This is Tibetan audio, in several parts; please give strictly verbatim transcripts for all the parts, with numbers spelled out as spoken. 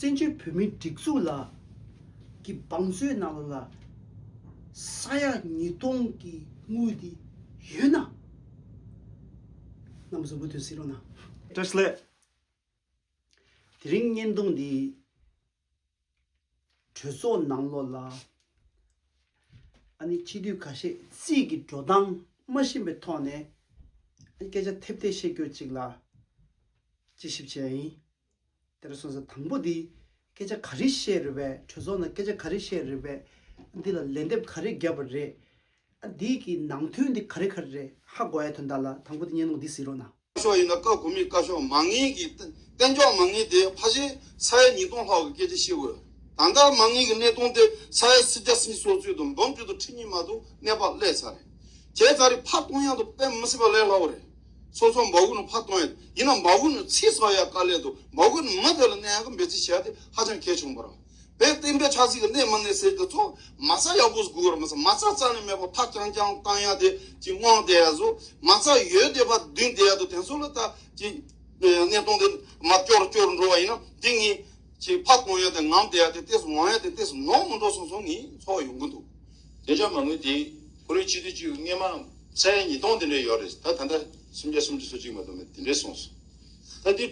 བཙན་བྱོལ་བོད་མིའི་སྒྲིག་འཛུགས་ལ་གི་བང་མཛོད་ནང་ལོགས་ལ་ས་ཡ་ཉིས་སྟོང་གི་དངུལ་དེ་ཡོད་ན། རྣམ་པ་ཚོ་མུ་མཐུད་གཟིགས་རོགས་གནང་། བཀྲ་ཤིས་བདེ་ལེགས། དེ་རིང་བརྙན་ཐུང་འདི་གྲོས་ཚོགས་ནང་ལོགས་ལ་ཨ་ནི་སྤྱི་འཐུས་ཁ་ཤས་རྩིས་ཀྱི་འགྲོ་སྟངས་མ་ཤེས་པའི་ཐོག་ནས་ཨ་ནི་སྐད་ཆ་ཐེབས་ཐེབས་བཤད་རྒྱུ་ཅིག་ལ་དཔྱད་ཞིབ་བྱས་ཡིན། དེར་སོང་ཙང་དང་པོ་འདི་སྐད་ཆ་ག་རེ་བཤད་རེད་པས། གྲོས་ཚོགས་ནང་སྐད་ཆ་ག་རེ་བཤད་རེད་པས། འདི་ལ་ལན་འདེབས་ག་རེ་བརྒྱབ་པ་རེད། ཨ་འདི་གི་ནང་དོན་འདི་ག་རེ་ག་རེ་རེད་ཧ་གོ་ཡ་དོན་དག་ལ་དང་པོ་འདི་བརྙན་ཐུང་འདི་གཟིགས་རོགས་གནང་། བཀའ་ཤོག་ཡིན་ན་བཀའ་བསྒོ་མི་བཀའ་ཤོག་མ་དངུལ་གྱི་གཏན་འཇགས་མ་དངུལ་དེ་ཕལ་ཆེར་ས་ཡ་ཉིས་སྟོང་ལྷག་གི་སྐད་ཆ་བཤད་དགོས། ད་ལྟ་མ་དངུལ་གྱི་གནས་སྟངས་དེ་ས་ཡ་སུམ་བརྒྱ་སུམ་ཅུ་སོ་གཅིག་དང་འབུམ་གཅིག་དང་ཁྲི་གཉིས་མ་གཏོགས་གནས་སྤར་སླེབས་ཚར་རེད། བྱས་ཚར་རེད། ཕར་གཏོང་ཡག་དེ་དཔེ་མི་སྲིད་པ་ལས་སླ་བོ་རེད། སོ་སོ་འབག་གོ་ནས་ཕར་གཏོང་ཡག་ཡིན་ན་འབག་གོ་ནས་ཚིག་ཟ་ཡག་དཀའ་ལས་འདུག་འབག་གོ་ནས་མི་དེ་ལ་གནས་ཡག་གི་འབད་བརྩོན་བྱེད་ཡག་དེ་ཧ་ཅང་གལ་ཆེན་པོ་རེད། བོད་བསྟན་པའི་ཆབ་སྲིད་ཀྱི་གནས་མ་གནས་ཟེར་དེ་ཚོ་མ་རྩ་ཡག་པོ་དགོས་རེད། མ་རྩ་མ་རྩ་རྩ་ནས་མེད་པ་ཐག་རྐྱང་རྐྱང་བཏང་ཡག་དེ་ཅིག་དབང་བསྡད་ཡག་བཟོ། མ་རྩ་ཡོད་བསྡད་པ་བདུན་བསྡད་ཡག་དེ་དེ་ཚོ་ལ་ད་ཅིག་གནས་སྟངས་དེ་མར་སྐྱོར་སྐྱོར་འགྲོ་བ་ཡིན་ན་དེ་ངས་ཅིག་ཕར་གཏོང་ཡག་དེ་ངམ་བསྡད་ཡག་དེ་ཏོག་ཙམ་ངོམ་ཡག་དེ་ཏོག་ཙམ་ནོར་མི་འགྲོ་སོང་སོང་ངས་ཚོར་བ་ཡོང་གི་འདུག་གཏན་འཇགས་མ་དངུལ་དེ་ཁོ་རའི་སྤྱི་འཐུས་གཅིག་སྔོན་མ་ས་ཡ་ཉིས་སྟོང་དེ་འདྲ་ཡོད་རེད། ད་ད་ལྟ་སུམ་བརྒྱ་སུམ་ཅུ་སོ་གཅིག་མ་གཏོགས་མེད་དེ་འདྲ་སོང་སོང་། ད་དེ་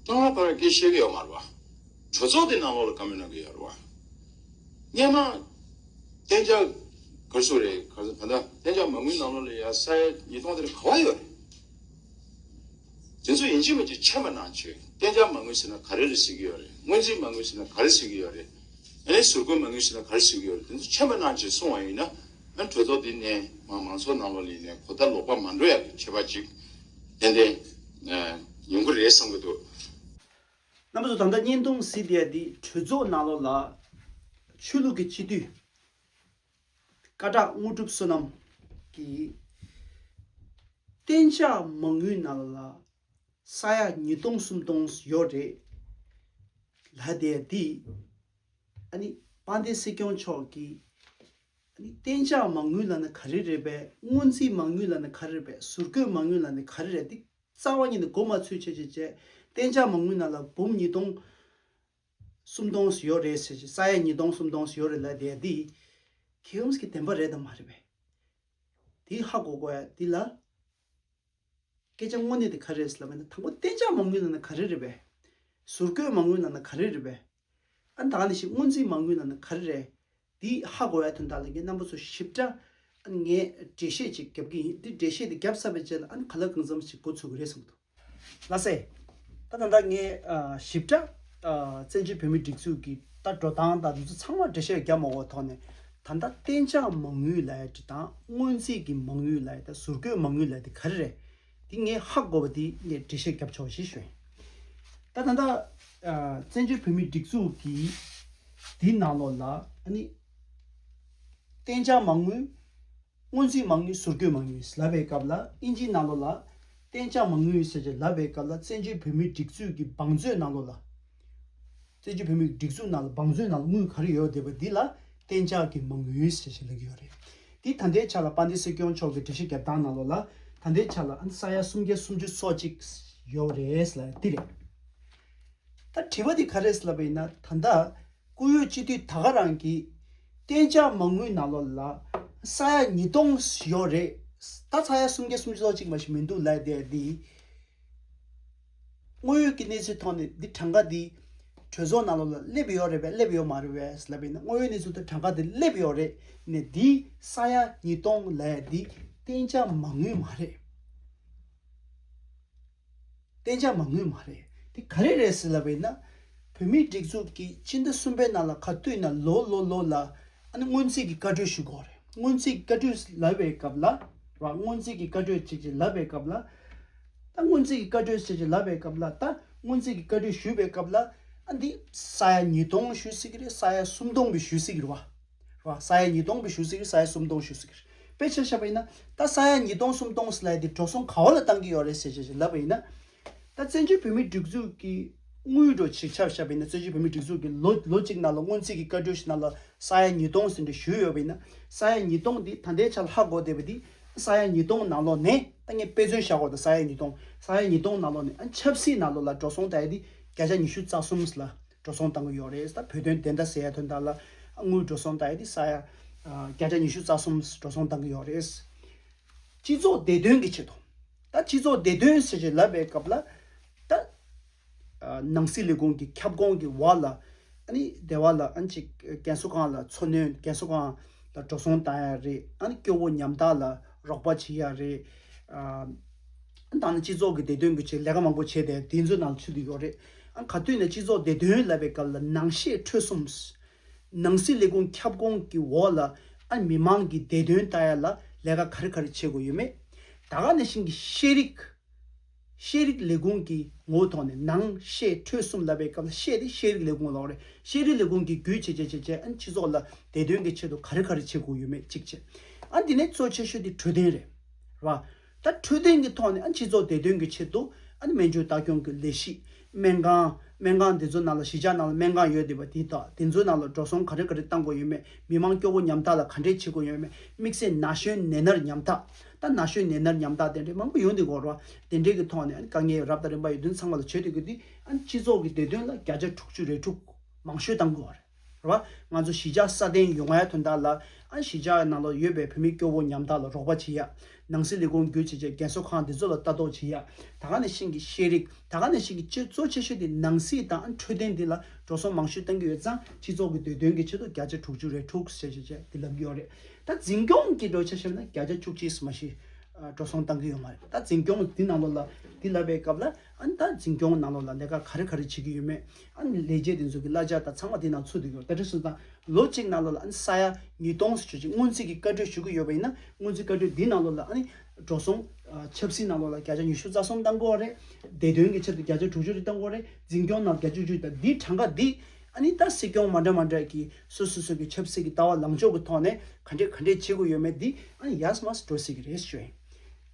ཀྲུང་ཧྭ་མི་རིགས་སྐད་བཤད་གི་ཡོད་མ་རེད་བ། གྲོས་ཚོགས་དེ་ནང་ལོགས་ལ་བཀའ་མོལ་གནང་གི་ཡོད་རེད་བ། སྔོན་མ་གཏན་འཇགས་ག་རེ་ཟེར་རེད། ག་རེ་ཟེར་ད་ལྟ་གཏན་འཇགས་མ་དངུལ་ནང་ལོགས་ལ་ཡ་ས་ཡ་ཉིས་སྟོང་དེ་འདྲ་ག་བ་ཡོད་རེད། དེ་ཚོ་ཡིན་གཅིག་མིན་གཅིག་མཁྱེན་པ་གནང་བྱོས། གཏན་འཇགས་མ་དངུལ་ཟེར་ན་ག་རེ་རེད་ཟེར་གི་ཡོད་རེད། སྔོན་རྩིས་མ་དངུལ་ཟེར་ན་ག་རེ་ཟེར་གི་ཡོད་རེད། ཨ་ནི་ཟུར་བཀོལ་མ་དངུལ་ཟེར་ན་ག་རེ་ཟེར་གི་ཡོད་རེད། དེ་ཚོ་མཁྱེན་པ་གནང་བྱོས་གསུངས་པ་ཡིན་ན་ཨ་ནི་གྲོས་ཚོགས་འདི་ནས་མ་མང་ཚོགས་ནང་ལོགས་ལ་ཡིན་ནའི་གོ་བརྡ་ལོག་པ་མ་འགྲོ་ཡག་གི་ཁྱད་པར་ཅིག་ཏན་ཏན་ཡོང་གི་རེད་བསམ་གི་འདུག་རྣམ་པ་ཚོ་ད་ལྟ་བརྙན་ཐུང་གཟིགས་བསྡད་ཡག་འདི་གྲོས་ཚོགས་ནང་ལོགས་ལ་ཆོས་ལུགས་ཀྱི་སྤྱི་འཐུས་སྐད་གྲགས་དངོས་གྲུབ་བསོད་ནམས་ཀྱིས་གཏན་འཇགས་མ་དངུལ་ནང་ལ་ས་ཡ་ཉིས་སྟོང་སུམ་སྟོང་ཡོད་རེད་ལབ་བསྡད་ཡག་འདི། ཨ་ནི་དཔལ་ལྡན་སྲིད་སྐྱོང་མཆོག་གིས་ཨ་ནི་གཏན་འཇགས་མ་དངུལ་ལབ་ན་ག་རེ་རེད་པས། སྔོན་རྩིས་མ་དངུལ་ལབ་ན་ག་རེ་རེད་པས། ཟུར་བཀོལ་མ་དངུལ་ལབ་ན་ག་རེ་རེད། འདི་རྩ་བ་ཉིད་ནས་མགོ་མ་ཚོས་བྱས་བྱས་བྱས་གཏན་འཇགས་མ་དངུལ་ནང་ལ་འབུམ་ཉིས་སྟོང་སུམ་སྟོང་ཡོད་རེད་ཟེར་བྱས། ས་ཡ་ཉིས་སྟོང་སུམ་སྟོང་ཡོད་རེད་ལབ་བསྡད་ཡག་འདི་ཁྱེད་རང་གི་བདེན་པ་རེད་དམ་མ་རེད་པས། དེ་ཧ་གོ་དགོས་ཡག་འདི་ལ། སྐད་ཆ་དངོས་གནས་དེ་ག་རེ་རེད་ལབ་པ་ཡིན་ན། དང་པོ་གཏན་འཇགས་མ་དངུལ་ལབ་ན་ག་རེ་རེད་པས། ཟུར་བཀོལ་མ་དངུལ་ལབ་ན་ག་རེ་རེད་པས། ཨ་ནི་ད་ག་ནང་བཞིན་སྔོན་རྩིས་མ་དངུལ་ལབ་ན་ག་རེ་རེད། འདི་ཧ་གོ་ཡག་དོན་དག་ལ་ངས་རྣམ་པ་ཚོ་ཞིབ་ཕྲ་ཨ་ནི་ངས་འགྲེལ་བཤད་ཅིག་རྒྱབ་ཀྱི་ཡིན། འདི་འགྲེལ་བཤད་དེ་རྒྱབ་ཚར་བའི་རྗེས་ལ་ཨ་ནི་གང་ལ་གང་འཚམ་ཞིག་འགོ་ཚུགས་ཀྱི་རེད་བསམ་གྱི་འདུག་ལགས་སེ། ད་ད་ལྟ་ངས་ཨ་ཞིབ་ཕྲ་ཨ་བཙན་བྱོལ་བོད་མིའི་སྒྲིག་འཛུགས་ཀྱི་ད་འགྲོ་སྟངས་དང་འདི་ཚོ་ཚང་མ་འགྲེལ་བཤད་རྒྱབ་མ་དགོས་ཐོག་ནས། ད་ལྟ་གཏན་འཇགས་མ་དངུལ་ལབ་ཡག་དེ་དང་སྔོན་རྩིས་ཀྱི་མ་དངུལ་ལབ་ཡག་དང་ཟུར་བཀོལ་མ་དངུལ་ལབ་ཡག་དེ་ག་རེ་རེད། དེ་ངས་ཧ་གོ་བ་དེ་ངས་འགྲེལ་བཤད་རྒྱབ་ཆོག་ཞེས་ཞུ་ཡིན། ད་ད་ལྟ་ཨ་བཙན་བྱོལ་བོད་མིའི་སྒྲིག་འཛུགས་ཀྱི་དེའི་ནང་ལོགས་ལ་ཨ་ནི་གཏན་འཇགས་མ་དངུལ། སྔོན་རྩིས་མ་དངུལ། ཟུར་བཀོལ་མ་དངུལ་ལབ་པའི་སྐབས་ལ་དབྱིན་ཇིའི་ནང་ལོགས་ལ་གཏན་འཇགས་མ་དངུལ་ཟེར་བྱས་ལབ་པའི་སྐབས་ལ་བཙན་བྱོལ་བོད་མིའི་སྒྲིག་འཛུགས་ཀྱི་བང་མཛོད་ནང་ལོགས་ལ། བཙན་བྱོལ་བོད་མིའི་སྒྲིག་འཛུགས་ནང་ལ་བང་མཛོད་ནང་ལ་དངུལ་ག་རེ་ཡོད་བསྡད་པ་འདི་ལ་གཏན་འཇགས་ཀྱི་མ་དངུལ་ཟེར་བྱས་ལབ་ཀྱི་ཡོད་རེད། འདི་ད་ལྟའི་ཆ་ལ་དཔལ་ལྡན་སྲིད་སྐྱོང་མཆོག་གི་འགྲེལ་བཤད་རྒྱབ་སྟངས་ནང་ལོགས་ལ་ད་ལྟའི་ཆ་ལ་ཨ་ནི་ས་ཡ་སུམ་བརྒྱ་སུམ་ཅུ་སོ་གཅིག་ཡོད་རེད་ལབ་འདི་རེད། ད་དྲི་བ་འདི་ག་རེ་ལབ་པ་ཡིན་ན། ད་ལྟ་བཀུར་འོས་སྤྱི་འཐུས་ད་ག་རང་གིས་གཏན་འཇགས་མ་དངུལ་ནང་ལོགས་ལ་ས་ཡ་ཉིས་སྟོང་ཡོད་རེད། ད་ས་ཡ་སུམ་བརྒྱ་སུམ་ཅུ་སོ་གཅིག་མ་ཞིག་མི་འདུག་ལབ་བསྡད་འདི། དངོས་ཡོད་ཀྱི་གནས་ཚུལ་ཐོག་ནས་འདི་གྲངས་ཀ་འདི་གྲོས་ཚོགས་ནང་ལོགས་ལ་སླེབས་ཡོད་རེད་པས་སླེབས་ཡོད་མ་རེད་པས་ལབ་པ་ཡིན་ན། དངོས་ཡོད་གནས་ཚུལ་ཐོག་གྲངས་ཀ་འདི་སླེབས་ཡོད་རེད། ནས་འདི་ས་ཡ་ཉིས་སྟོང་ལབ་ཡག་འདི་གཏན་འཇགས་མ་དངུལ་མ་རེད། གཏན་འཇགས་མ་དངུལ་མ་རེད། དེ་ག་རེ་རེད་ཟེར་ལབ་པ་ཡིན་ན། བོད་མིའི་སྒྲིག་འཛུགས་ཀྱིས་སྤྱི་ཟླ་གསུམ་པའི་ནང་ལ་ག་དུས་ན་ལོ་ལོ་ལོ་ལ་ཨ་ནི་སྔོན་རྩིས་ཀྱི་བཀའ་འཁྲོལ་ཞུ་དགོས་རེད། སྔོན་རྩིས་ཀྱི་བཀའ་འཁྲོལ་ལབ་པའི་སྐབས་ལ་ར། སྔོན་རྩིས་ཀྱི་བཀའ་འཁྲོལ་ཅིག་ཅིག་ལབ་པའི་སྐབས་ལ། ད་སྔོན་རྩིས་ཀྱི་བཀའ་འཁྲོལ་ཅིག་ཅིག་ལབ་པའི་སྐབས་ལ། ད་སྔོན་རྩིས་ཀྱི་བཀའ་འཁྲོལ་ཞུ་བའི་སྐབས་ལ་ཨ་འདི་ས་ཡ་ཉིས་སྟོང་ཞུ་སྲིད་ཀྱི་རེད། ས་ཡ་སུམ་སྟོང་བའི་ཞུ་སྲིད་ཀྱི་རེད་བ། ར། ས་ཡ་ཉིས་སྟོང་བའི་ཞུ་སྲིད་ཀྱི་རེད། ས་ཡ་སུམ་སྟོང་ཞུ་སྲིད་ཀྱི་རེད། དཔེ་ཆ་བཞག་པ་ཡིན་ན་ད་ས་ཡ་ཉིས་སྟོང་སུམ་སྟོང་ཟེར་ལབ་ཡག་དེ་འགྲོ་སོང་ག་བ་ལ་བཏང་གི་ཡོད་རེད་ཟེར་བྱས་ལབ་པ་ཡིན་ན། ད་བཙན་བྱོལ་བོད་མིའི་སྒྲིག་འཛུགས་ཀྱི་དངུལ་འགྲོ་ཅིག་ཆ་བཞག་པ་ཡིན་ན། བཙན་བྱོལ་བོད་མིའི་སྒྲིག་འཛུགས་ཀྱི་ལོ་ལོ་གཅིག་ནང་ལ་སྔོན་རྩིས་ཀྱི་བཀའ་འཁྲོལ་ཞིག་ནང་ལ་ས་ཡ་ཉིས་སྟོང་ཟེར་འདྲ་ཞུས་ཡོད་པ་ཡིན་ན། ས་ཡ་ཉིས་སྟོང་འདི་ད་ལྟའི་ཆར་ཧ་གོ་བསྡད་པ་འདི་ས་ཡ་ཉིས་སྟོང་ནང་ལོགས་ནས་ ད་ངས་དཔེ་མཚོན་བཞག་གོ། ད་ས་ཡ་ཉིས་སྟོང་ས་ཡ་ཉིས་སྟོང་ནང་ལོགས་ནས་ཨ་ཆབ་སྲིད་ནང་ལོགས་ལ་འགྲོ་སོང་ལྟ་ཡ་དེ་བརྒྱ་ཆ་ཉི་ཤུ་རྩ་གསུམ་ལ་འགྲོ་སོང་བཏང་གི་ཡོད་རེད། ད་བོད་དོན་བདེན་མཐའ་གསལ་ཡ་དོན་དག་ལ་ཨ་དངུལ་འགྲོ་སོང་ལྟ་ཡ་དེ་ས་ཡ་ཨ་བརྒྱ་ཆ་ཉི་ཤུ་རྩ་གསུམ་འགྲོ་སོང་བཏང་གི་ཡོད་རེད། སྤྱི་ཚོགས་བདེ་དོན་གྱི་ཆེད་དུ། ད་སྤྱི་ཚོགས་བདེ་དོན་ཟེར་ཞེས་ལབ་པའི་སྐབས་ལ། ད་ཨ་ནང་སྲིད་ལས་ཁུངས་ཀྱི་ཁྱབ་ཁོངས་ཀྱི་འོག་ལ་ཨ་ནི་སྡེ་བ་ལ་ཨ་ནི་ཅིག་རྒན་གསོ་ཁང་ལ་འཚོ་སྣོན། རྒན་གསོ་ཁང་ལ་འགྲོ་སོང་བཏང་ཡ་རེད། ཨ་ནི་སྐྱོ་བོ་ཉམ་ཐག་ལ་རོགས་པ་བྱེད་ཡ་རེད། ཨ་ད་ནི་སྤྱི་ཚོགས་ཀྱི་བདེ་དོན་གྱི་ཆེད་ལས་ཀ་མང་པོ་བྱས་ཏེ་དེ་ཚོའི་ནང་ཚུད་དུ་ཡོད་རེད། ཨ་ག་དུས་ནས་སྤྱི་ཚོགས་བདེ་དོན་ལབ་པའི་སྐབས་ལ་ནང་བཤད་ཁྲོད་གསུམ། ནང་སྲིད་ལས་ཁུངས་ཁྱབ་ཁོངས་ཀྱི་འོག་ལ་ཨ་མི་མང་གི་བདེ་དོན་ལྟ་ཡ་ལ་ལས་ཀ་ག་རེ་ག་རེ་བྱེད་དགོས་ཡོད་མེད། ད་ག་ནང་བཞིན་གྱི་ཤེས་རིག་ཤེས་རིག་ལས་ཁུངས་ཀྱི་ངོ་བོ་ཐོག་ནས་ནང་བཤད་ཁྲོད་གསུམ་ལབ་པའི་སྐབས་ལ་ཤེས་དེ་ཤེས་རིག་ལས་ཁུངས་ལབ་རེད། ཤེས་རིག་ལས་ཁུངས་ཀྱི་བརྒྱུད་བྱས་བྱས་བྱས་བྱས་ཨ་སྤྱི་ཚོགས་ལ་བདེ་དོན་གྱི་ཆེད་དུ་ག་རེ་ག་རེ་བྱེད་དགོས་ཡོད་མེད་གཅིག་བྱས། ཨ་འདི་ནས་གཙོ་ཆེ་ཤོས་དེ་འཕྲོད་བསྟེན་རེད། རེད་བ། ད་འཕྲོད་བསྟེན་གྱི་ཐོག་ནས་ཨ་སྤྱི་ཚོགས་བདེ་དོན་གྱི་ཆེད་དུ་ཨ་ནི་སྨན་བཅོས་ལྟ་སྐྱོང་གི་ལས་གཞི། སྨན་ཁང་། སྨན་ཁང་འདི་ཚོ་ནང་ལ་གཞིས་ཆགས་ནང་ལ་སྨན་ཁང་ཡོད་བསྡད་པ་དེ་དག་དེ་ཚོའི་ནང་ལ་འགྲོ་སོང་ག་རེ་ག་རེ་བཏང་དགོས་ཡོད་མེད། མི་མང་སྐྱོ་བོ་ཉམ་ཐག་ལ་ག་འདྲས་བྱེད་དགོས་ཡོད་མེད། དམིགས་བསལ་ན་གཞོན་ནད་མནར་ཉམ་ཐག་ད་ན་གཞོན་ནད་མནར་ཉམ་ཐག་དེ་འདྲས་མང་པོ་ཡོང་བསྡད་ཀྱི་ཡོད་རེད་བ། དེ་འདྲས་ཀྱི་ཐོག་ནས་ཨ་ནི་དཀའ་ངལ་རབ་དང་རིམ་པ་ཡོད་དུས་ཚང་མ་ལ་བྱེད་སྡོད་རྒྱུ་དེ་ཨ་ནི་སྤྱི་ཚོགས་ཀྱི་བདེ་དོན་ལ་བརྒྱ་ཆ་དྲུག་ཅུ་རེ་དྲུག་མང་ཤོས་བཏང་དགོས་པ་རེད། རེད་བ། ང་ཚོ་གཞིས་ཆགས་སྲ་བརྟན་ཡོང་ཡ་དོན་དག་ལ་ཨ་གཞིས་ཆགས་ནང་ལ་ཡོད་པའི་བོད་མི་སྐྱོ་བོ་ཉམ་ཐག་ལ་རོགས་པ་བྱེད་ཡ། ནང་སྲིད་ལས་ཁུངས་བརྒྱུད་བྱས་བྱས་རྒན་གསོ་ཁང་འདི་ཚོ་ལ་ལྟ་རྟོག་བྱེད་ཡ། ད་ག་ནང་བཞིན་གྱི་ཤེས་རིག་ད་ག་ནང་བཞིན་གྱི་སྤྱི་གཙོ་ཆེ་ཤོས་དེ་ནང་སྲིད་དང་ཨ་འཕྲོད་བསྟེན་འདི་ལ་འགྲོ་སོང་མང་ཤོས་བཏང་གི་ཡོད་ཙང་སྤྱི་ཚོགས་ཀྱི་བདེ་དོན་གྱི་ཆེད་དུ་བརྒྱ་ཆ་དྲུག་ཅུ་རེ་དྲུག་ཟེར་བྱས་བྱས་འདི་ལབ་ཀྱི་ཡོད་རེད། ད་འཛིན་སྐྱོང་གི་འགྲོ་ཆ་བཤད་ན་བརྒྱ་ཆ་བཅུ་གཅིག་མ་ཤི་འགྲོ་སོང་བཏང་གི་ཡོད་མ་རེད། ད་འཛིན་སྐྱོང་འདི་ནང་ལོགས་ལ་འདི་ལབ་པའི་སྐབས་ལ། ཨ་ནི་ད་འཛིན་སྐྱོང་ནང་ལོགས་ལ་ལས་ཀ་ག་རེ་ག་རེ་བྱེད་ཀྱི་ཡོད་མེད། ཨ་ནི་ལས་བྱེད་དེ་ཚོ་གི་གླ་ཆ་དང་ཚང་མ་དེ་ནང་ཚུད་དུ་ཡོད། ད་དེ་སོང་ཙང་ལོ་གཅིག་ནང་ལོགས་ལ་ཨ་ནི་ས་ཡ་ཉིས་སྟོང་ཟེར་ཅིག་སྔོན་རྩིས་ཀྱི་བཀའ་འཁྲོལ་ཞུ་གི་ཡོད་པ་ཡིན་ན་སྔོན་རྩིས་བཀའ་འཁྲོལ་འདི་ནང་ལོགས་ལ་ཨ་ནི་འགྲོ་སོང་ཆབ་སྲིད་ནང་ལོགས་ལ་བརྒྱ་ཆ་ཉི་ཤུ་རྩ་གསུམ་བཏང་དགོས་རེད། བདེ་དོན་གྱི་ཆེད་དུ་བརྒྱ་ཆ་དྲུག་ཅུ་རེ་བཏང་དགོས་རེད། འཛིན་སྐྱོང་ནང་བརྒྱ་ཆ་བཅུ་དང་འདི་གྲངས་ཀ་འདི་ཨ་ནི་ད་སྲིད་སྐྱོང་མ་འདྲ་མ་འདྲ་གི་སོ་སོ་སོ་གི་ཆབ་སྲིད་ཀྱི་ལྟ་བ་ལངས་ཕྱོགས་ཀྱི་ཐོག་ནས་ག་འདྲས་ག་འདྲས་བྱེད་དགོས་ཡོད་མེད་འདི་ཨ་ནི་ཡར་མར་འགྲོ་སྲིད་ཀྱི་རེད་ཞུ་ཡིན།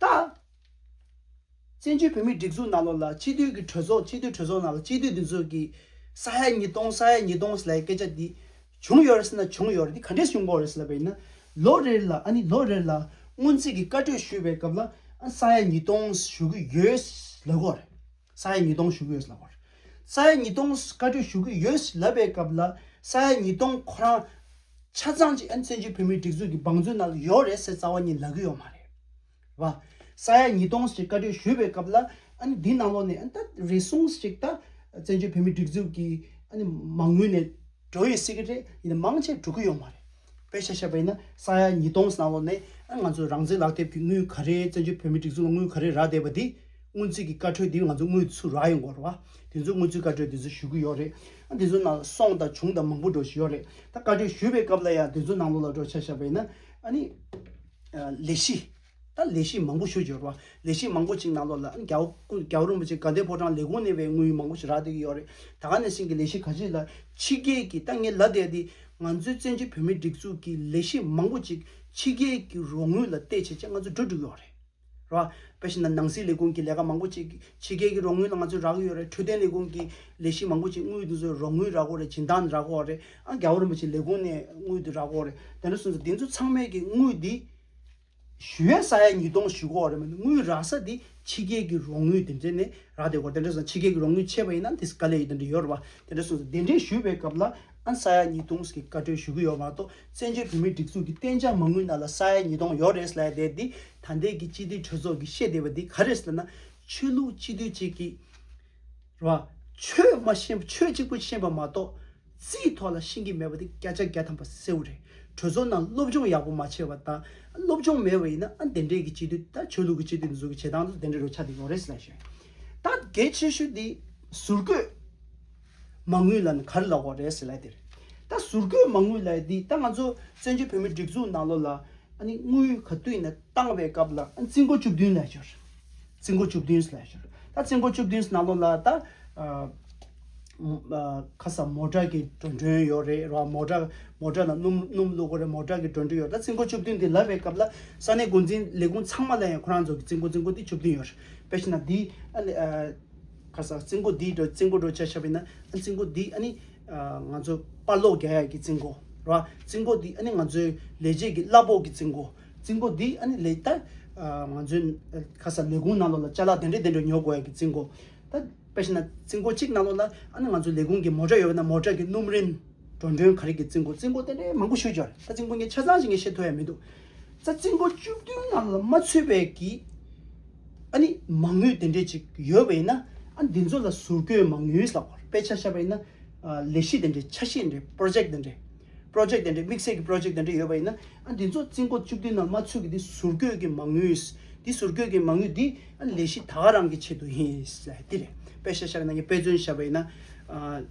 ད། བཙན་བྱོལ་བོད་མིའི་སྒྲིག་འཛུགས་ནང་ལོགས་ལ་སྤྱི་འཐུས་ཀྱི་གྲོས་ཚོགས་སྤྱི་འཐུས་གྲོས་ཚོགས་ནང་ལ་སྤྱི་འཐུས་འདི་ཚོ་གིས་ས་ཡ་ཉིས་སྟོང་ས་ཡ་ཉིས་སྟོང་ཟེར་ལབ་ཡའི་སྐད་ཆ་འདི་བྱུང་ཡོད་རེད་ཟེར་ན་བྱུང་ཡོད་རེད། འདི་ག་འདྲས་བྱུང་གི་ཡོད་རེད་ཟེར་ལབ་པ་ཡིན་ན། ལོ་རེ་ལ་ཨ་ནི་ལོ་རེ་ལ་སྔོན་རྩིས་ཀྱི་བཀའ་འཁྲོལ་ཞུས་པའི་སྐབས་ལ་ཨ་ས་ཡ་ཉིས་སྟོང་ཞུ་གི་ཡོད་ལབ་ཀྱི་ཡོད་རེད། ས་ཡ་ཉིས་སྟོང་ཞུ་གི་ཡོད་ལབ་ཀྱི་ཡོད་རེད། ས་ཡ་ཉིས་སྟོང་བཀའ་འཁྲོལ་ཞུ་གི་ཡོད་ལབ་པའི་སྐབས་ལ་ས་ཡ་ཉིས་སྟོང་ཁོ་རང་ཆ་ཚང་ཅིག་ཨ་ནི་བཙན་བྱོལ་བོད་མིའི་སྒྲིག་འཛུགས་ཀྱི་བང་མཛོད་ནང་ལ་ཡོད་རེད་ཟེར་རྩ་བ་ཉིད་ལབ་ཀྱི་ཡོད་མ་རེད། བ། ས་ཡ་ཉིས་སྟོང་ཞིག་བཀའ་འཁྲོལ་ཞུས་པའི་སྐབས་ལ་ཨ་ནི་འདི་ནང་ལོགས་ནས་ཨ་ནི་ད་རེ་ཟུང་ཞིག་ད་བཙན་བྱོལ་བོད་མིའི་སྒྲིག་འཛུགས་ཀྱི་ཨ་ནི་མ་དངུལ་ནས་འགྲོ་ཡོད་སྲིད་ཀྱི་རེད། ཡིན་ན་མང་ཆེ་འགྲོ་གི་ཡོད་མ་རེད། དཔེ་ཆ་བཞག་པ་ཡིན་ན་ས་ཡ་ཉིས་སྟོང་ནང་ལོགས་ནས་ཨ་ང་ཚོ་རང་བཙན་ལག་དེབ་ཀྱི་དངུལ་ག་རེ་བཙན་བྱོལ་བོད་མིའི་སྒྲིག་འཛུགས་ལ་དངུལ་ག་རེ་རག་བསྡད་པ་འདི་སྔོན་རྩིས་ཀྱི་བཀའ་འཁྲོལ་འདི་ང་ཚོ་དངུལ་ཚུར་རག་ཡོང་གི་ཡོད་རེད་བ། དེ་ཚོ་སྔོན་རྩིས་བཀའ་འཁྲོལ་དེ་ཚོ་ཞུ་གི་ཡོད་རེད། ཨ་དེ་ཚོ་ནང་ལ་སོང་དང་བྱུང་དང་མང་པོ་འགྲོ་བཞིན་ཡོད་རེད། ད་བཀའ་འཁྲོལ་ཞུས་པའི་སྐབས་ལ་ཡང་དེ་ཚོ་ནང་ལོགས་ལ་འགྲོ་ཆ་བཞག་པ་ཡིན་ན་ཨ་ནི། ལས་གཞི། ད་ལས་གཞི་མང་པོ་ཞུ་འབྱོར་བ། ལས་གཞི་མང་པོ་ཅིག་ནང་ལོགས་ལ་ཨ་ནི་རྒྱལ་བ་སྐུ་རྒྱལ་བ་རིན་པོ་ཆེ་དགའ་ལྡན་ཕོ་བྲང་ལས་ཁུངས་ནས་བའི་དངུལ་མང་པོ་ཞིག་རག་བསྡད་ཀྱི་ཡོད་རེད། ད་ག་ནང་བཞིན་གྱི་ལས་གཞི་ག་ཅིག་ལ་ཕྱི་རྒྱལ་གྱི་ད་ངས་ལབ་བསྡད་དེ་ང་ཚོའི་བཙན་བྱོལ་བོད་མིའི་སྒྲིག་འཛུགས་ཀྱི་ལས་གཞི་མང་པོ་ཅིག་ཕྱི་རྒྱལ་གྱི་རོགས་དངུལ་ལ་བལྟས་བྱས་བྱས་ང་ཚོ་འགྲོ་འགྲོ་གི་ཡོད་རེད། རེད་བ། དཔེ་བཞག་ན་ནང་སྲིད་ལས་ཁུངས་ཀྱི་ལས་ཀ་མང་པོ་ཅིག་ཕྱི་རྒྱལ་གྱི་རོགས་དངུལ་ལ་ང་ཚོས་རག་གི་ཡོད་རེད། འཕྲོད་བསྟེན་ལས་ཁུངས་ཀྱི་ལས་གཞི་མང་པོ་ཅིག་དངུལ་དེ་ཚོ་རོགས་དངུལ་རག་གི་ཡོད་རེད། སྦྱིན་བདག་ནས་རག་གི་ཡོད་རེད། ཨ་རྒྱལ་བ་རིན་པོ་ཆེ་ལས་ཁུངས་ནས་དངུལ་དེ་རག་གི་ཡོད་རེད། དེ་འདྲ་སོང་ཙང་དེ་ཚོ་ཚང་མའི་གི་དངུལ་འདི་ཞུ་ཡ་ས་ཡ་ཉིས་སྟོང་ཞུ་གི་ཡོད་རེད་མ་གཏོགས་དངུལ་རག་ས་འདི་ཕྱི་རྒྱལ་གྱི་རོགས་དངུལ་དེ་འདྲ་ནས་རག་བསྡད་ཀྱི་ཡོད་རེད། དེ་འདྲ་སོང་ཙང་ཕྱི་རྒྱལ་གྱི་རོགས་དངུལ་ཆད་པ་ཡིན་ན་དེ་དཀའ་ལས་ཡོད་དེ་འདྲ་ཡོད་རེད་བ། དེ་འདྲ་སོང་ཙང་དེ་འདྲའི་ཞུས་པའི་སྐབས་ལ། ཨ་ས་ཡ་ཉིས་སྟོང་གི་བཀའ་འཁྲོལ་ཞུ་གི་ཡོད་མ་གཏོགས་བཙན་བྱོལ་བོད་མིའི་སྒྲིག་འཛུགས་ཀྱི་གཏན་འཇགས་མ་དངུལ་ནང་ལ་ས་ཡ་ཉིས་སྟོང་ཡོད་རེད་ཟེར་ཡ་དེ་འདི་ད་ལྟའི་གི་སྤྱི་འཐུས་གྲོས་ཚོགས་ཀྱིས་བཤད་བསྡད་པ་འདི་ག་རེ་ཟེར་ན། ཆོས་ལུགས་སྤྱི་འཐུས་གཅིག་གིས་རེད་བ། ཆོས་མ་ཤེས་ཆོས་གཅིག་པུ་ཤེས་པ་མ་གཏོགས་རྩིས་ཐོག་ལ་ཤེས་ཀྱི་མེད་པ་འདི་བརྒྱ་ཆ་བརྒྱ་ཐམ་པ་གསལ་བོ་རེད། གྲོས་ཚོགས་ནང་སློབ་སྦྱོང་ཡག་པོ་མ་བྱས་པ་དང་སློབ་སྦྱོང་མེད་པ་ཡིན་ན་ཨ་དེ་འདྲའི་གི་སྤྱི་འཐུས་ད་ཆོས་ལུགས་ཀྱི་སྤྱི་འཐུས་འདི་ཚོ་གི་བྱེད་སྟངས་འདི་དེ་འདྲ་རུ་ཆགས་བསྡད་ཡོད་རེད་ཟེར་ལབ་ཤེས། ད་གལ་ཆེ་ཤོས་འདི་ཟུར་བཀོད། མ་དངུལ་ལ་ནི་ག་རེ་ལབ་དགོས་རེད་ཟེར་ལབ་དེ་རེད། ད་ཟུར་བཀོད་མ་དངུལ་ལབ་ཡ་འདི་ད་ང་ཚོ་བཙན་བྱོལ་བོད་མིའི་སྒྲིག་འཛུགས་ནང་ལོགས་ལ་ཨ་ནི་དངུལ་ག་དུས་ནས་བཏང་བའི་སྐབས་ལ་ཨ་རྩིས་འགོ་བཅུ་བདུན་ལབ་ཡ་ཅིག་ཡོད་རེད། རྩིས་འགོ་བཅུ་བདུན་ལབ་ཡ་ཅིག་ཡོད་རེད། ད་རྩིས་འགོ་བཅུ་བདུན་ནང་ལོགས་ལ་ད་ཨ་ཨ་ཁ་ས་མོ་ཊ་གི་འགྲོ་གྲོན་ཡོད་རེད་ར། མོ་ཊ་མོ་ཊ་ལ་སྣུམ་སྣུམ་བླུག་དགོས་རེད། མོ་ཊ་གི་འགྲོ་གྲོན་ཡོད་རེད། ད་རྩིས་འགོ་བཅུ་བདུན་དེ་ལབ་པའི་སྐབས་ལ་ས་གནས་འགོ་འཛིན་ལས་ཁུངས་ཚང་མ་ལ་ཡང་ཁོ་རང་ཚོ་གི་རྩིས་འགོ་རྩིས་འགོ་དེ་བཅུ་བདུན་ཡོད་རེད། དཔེ་བཞག་ན་འདི་ཨ་ནི་ཨ། ཁ་སང་རྩིས་འགོ་འདིའི་འགྲོ་རྩིས་འགོ་འགྲོ་ཆ་བཞག་པ་ཡིན་ན་ཨ་རྩིས་འགོ་འདི་ཨ་ནི་ཨ་ང་ཚོ་པར་སློག་རྒྱག་ཡག་གི་རྩིས་འགོ་ར། རྩིས་འགོ་འདི་ཨ་ནི་ང་ཚོའི་ལས་བྱེད་ཀྱི་གླ་ཕོགས་ཀྱི་རྩིས་འགོ། རྩིས་འགོ་འདི་ཨ་ནི་ལས་ད་ ཨ་ང་ཚོའི་ཁ་ས་ལས་ཁུངས་ནང་ལོགས་ལ་ཅ་ལག་དེ་འདྲས་དེ་འདྲས་ཉོ་དགོས་ཡ་གི་རྩིས་འགོ། ད་དཔེ་བཞག་ན་རྩིས་འགོ་གཅིག་ནང་ལོགས་ལ་ཨ་ནི་ང་ཚོ་ལས་ཁུངས་ཀྱི་མོ་ཊ་ཡོད་པ་ན་མོ་ཊ་གི་སྣུམ་རིན། འགྲོ་གྲོན་ག་རེ་གི་རྩིས་འགོ། རྩིས་འགོ་དེ་འདྲའི་མང་པོ་ཞུ་རྒྱུ་རེད། ད་རྩིས་འགོ་ངས་ཆ་ཚང་ཞིག་ངས་བཤད་ཐུབ་ཡ་མི་འདུག། ད་རྩིས་འགོ་བཅུ་བདུན་ནང་ལ་མ་ཚུད་པའི་གི་ཨ་ནི་མ་དངུལ་དེ་འདྲས་ཅིག་ཡོད་པ་ཡིན་ན། ཨ་འདི་ཚོ་ལ་ཟུར་བཀོད་མ་དངུལ་ལབ་དགོས་རེད། དཔེ་ཆ་བཞག་པ་ཡིན་ན་ཨ་ལས་གཞི་དེ་འདྲས། འཆར་གཞི་དེ་འདྲས། པོ་རོ་ཇེག་དེ་འདྲས། པོ་རོ་ཇེག་དེ་འདྲས། དམིགས་བསལ་གྱི་པོ་རོ་ཇེག་དེ་འདྲས་ཡོད་པ་ཡིན་ན། ཨ་འདི་ཚོ་རྩིས་འགོ་བཅུ་བདུན་ནང་མ་ཚུད་ཀྱི་དེ་ཟུར་བཀོད་ཀྱི་མ་དངུལ། དེ་ཟུར་བཀོད་ཀྱི་མ་དངུལ་དེ་ཨ་ལས་གཞི་ད་ག་རང་གི་ཆེད་དུ་ཡིན་ཟེར་དེ་རེད། དཔེ་ཆ་བཞག་པ་ཡིན་ན། ངས་དཔེ་མཚོན་བཞག་པ་ཡིན་ན། ཨ་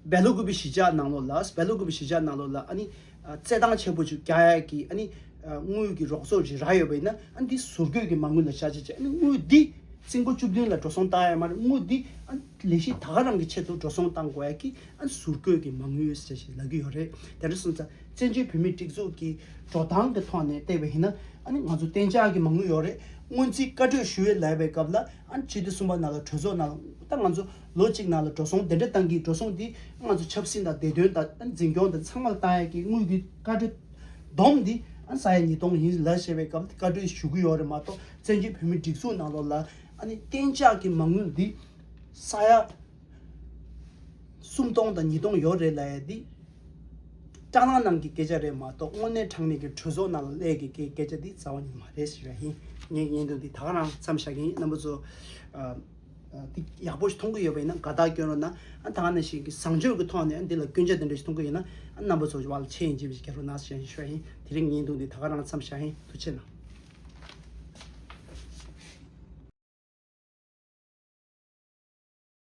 སྦེལ་ཀོབ་གཞིས་ཆགས་ནང་ལོགས་ལ། སྦེལ་ཀོབ་གཞིས་ཆགས་ནང་ལོགས་ལ་ཨ་ནི་ཨ་རྩེད་ཐང་ཆེན་པོ་ཅིག་རྒྱག་ཡ་གི་ཨ་ནི་ཨ་དངུལ་གྱི་རོགས་ཚོགས་ཅིག་རག་ཡོད་པ་ཡིན་ན། ཨ་ནི་འདི་ཟུར་བཀོད་ཀྱི་མ་དངུལ་ལ་བཞག་བྱས་བྱས། ཨ་ནི་དངུལ་འདི་རྩིས་འགོ་བཅུ་བདུན་ལ་འགྲོ་སོང་བཏང་ཡ་མ་རེད། དངུལ་འདི་ཨ་ལས་གཞི་ད་ག་རང་གི་ཆེད་དུ་འགྲོ་སོང་བཏང་དགོས་ཡ་གི་ཨ་ནི་ཟུར་བཀོད་ཀྱི་མ་དངུལ་ཟེར་ཞིག་ལབ་ཀྱི་ཡོད་རེད། དེ་འདྲ་སོང་ཙང་བཙན་བྱོལ་བོད་མིའི་སྒྲིག་འཛུགས་ཀྱི་འགྲོ་སྟངས་ཀྱི་ཐོག་ནས་བལྟས་པ་ཡིན་ན། ཨ་ནི་ང་ཚོ་གཏན་འཇགས་ཀྱི་མ་དངུལ་ཡོད་རེད། སྔོན་རྩིས་བཀའ་གྲོས་ཞུ་ཡས་ལབ་པའི་སྐབས་ལ། ཨ་ནི་སྤྱི་ཟླ་གསུམ་པ་ནང་ལ་གྲོས་ཚོགས་ནང་ལ། ད་ང་ཚོ་ལོ་གཅིག་ནང་ལ་འགྲོ་སོང་དེ་འདྲ་བཏང་གི། འགྲོ་སོང་དེ་ང་ཚོ་ཆབ་སྲིད་དང་བདེ་དོན་དང་ཨ་ནི་འཛིན་སྐྱོང་དང་ཚང་མ་ལ་བཏང་ཡས་ཀྱི་དངུལ་གྱི་བཀའ་འཁྲོལ་བསྡོམས་དེ་ཨ་ནི་ས་ཡ་ཉིས་སྟོང་ཡིན་ལབ་བྱས་པའི་སྐབས་བཀའ་འཁྲོལ་ཞུ་གི་ཡོད་རེད་མ་གཏོགས། བཙན་བྱོལ་བོད་མིའི་སྒྲིག་འཛུགས་ནང་ལོགས་ལ་ཨ་ནི་གཏན་འཇགས་ཀྱི་མ་དངུལ་འདི་ས་ཡ་སུམ་སྟོང་དང་ཉིས་སྟོང་ཡོད་རེད་ལབ་ཡ་འདི་སྐྲག་སྣང་ནང་གི་སྐད་ཆ་རེད་མ་གཏོགས། དངོས་གནས་དྲང་གནས་ཀྱི་གྲོས་ཚོགས་ནང་ལ་སླེབས་ཀྱི་སྐད་ཆ་འདི་རྩ་བ་ཉིད་མ་རེད་ཟེར་བ་ཡིན། ངས་བརྙན་ཐུང་འདི་ད་ག་རང་མཚམས་བཞག་གི་ཡིན། རྣམ་པ་ཚོ་ཨ་ཨ་འདི་ཡག་པོ་ཞིག་མཐོང་གི་ཡོད་པ་ཡིན་ན་དགའ་རྟགས་སྐྱོན་རོགས་གནང་། ཨ་ད་ག་ནང་བཞིན་གྱི་བཟང་སྤྱོད་ཀྱི་ཐོག་ནས་ཨ་འདི་ལ་སྐྱོན་ཆ་དེ་འདྲ་ཞིག་མཐོང་གི་ཡོད་ན། ཨ་རྣམ་པ་ཚོ་བར་ལ་ཆེད་ཡིན་ཅིག་རྒྱག་རོགས་གནང་ཞེས་ཞུ་བ་ཡིན། དེ་རིང་བརྙན་ཐུང་འདི་ད་ག་རང་མཚམས་བཞག་ཡིན། ཐུགས་རྗེ་གནང་།